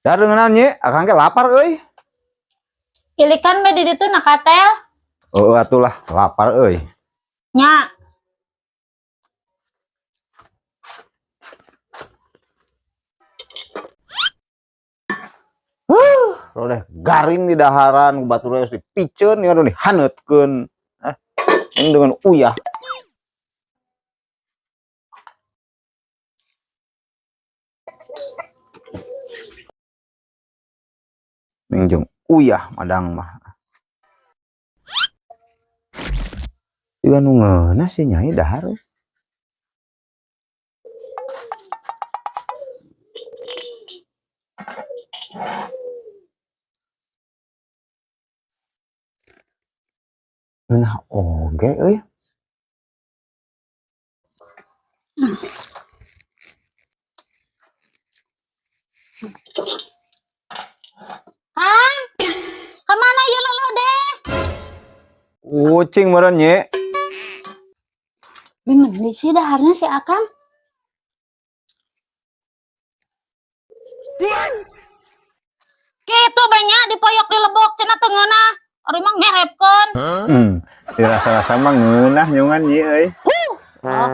Dar ngeunaan Nyi, akang ge lapar euy. Ilikan be di ditu na katel. Oh, atulah lapar euy. Nya. Roleh garing di daharan, ku batur geus dipiceun ya dihaneutkeun. Ah, ini dengan uyah. Ning jeung uyah madang mah. Juga nu ngeunah sih Nyai dahar. Ngeunah oge euy. Kang, kemana ieu lolo deh? Ucing meureun Nyi. Gimana sih daharnya si Akang? Gitu banyak dipoyok dilebok cenah teu ngeunah. Ari mah ngerepkeun. Dirasa-rasa mah ngeunah nyungan Nyi euy. Oh.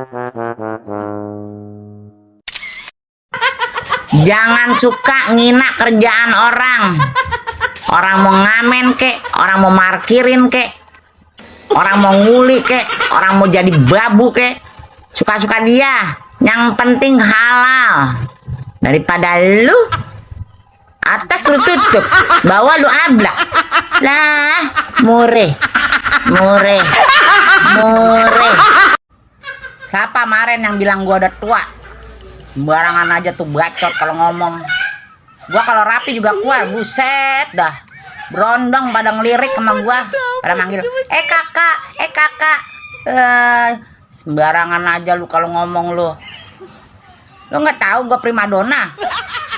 Jangan suka ngina kerjaan orang. Orang mau ngamen kek, orang mau markirin kek, orang mau nguli kek, orang mau jadi babu kek. Suka-suka dia. Yang penting halal. Daripada lu atas lu tutup, bawah lu ablak. Lah, mureh. Mureh. Mureh. Siapa kemarin yang bilang gua udah tua? Sembarangan aja tuh bacot kalau ngomong. Gua kalau rapi juga kuat, buset dah. Berondong pada ngelirik sama gua, pada manggil, "Eh kakak, eh kakak." Sembarangan aja lu kalau ngomong lu. Lu nggak tahu gua primadona.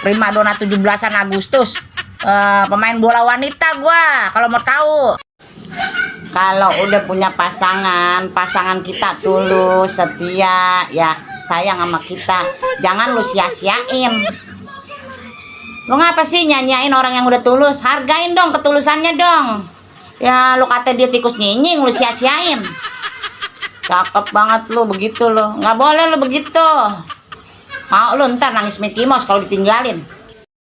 Primadona 17-an Agustus. Pemain bola wanita gua kalau mau tahu. Kalau udah punya pasangan, pasangan kita tulus, setia, ya sayang sama kita. Jangan lu sia-siain. Lu ngapa sih nyanyain orang yang udah tulus? Hargain dong ketulusannya dong. Ya lu kata dia tikus nyinying, lu sia-siain. Cakep banget lu begitu lu. Nggak boleh lu begitu. Mau lu ntar nangis Mickey Mouse kalau ditinggalin.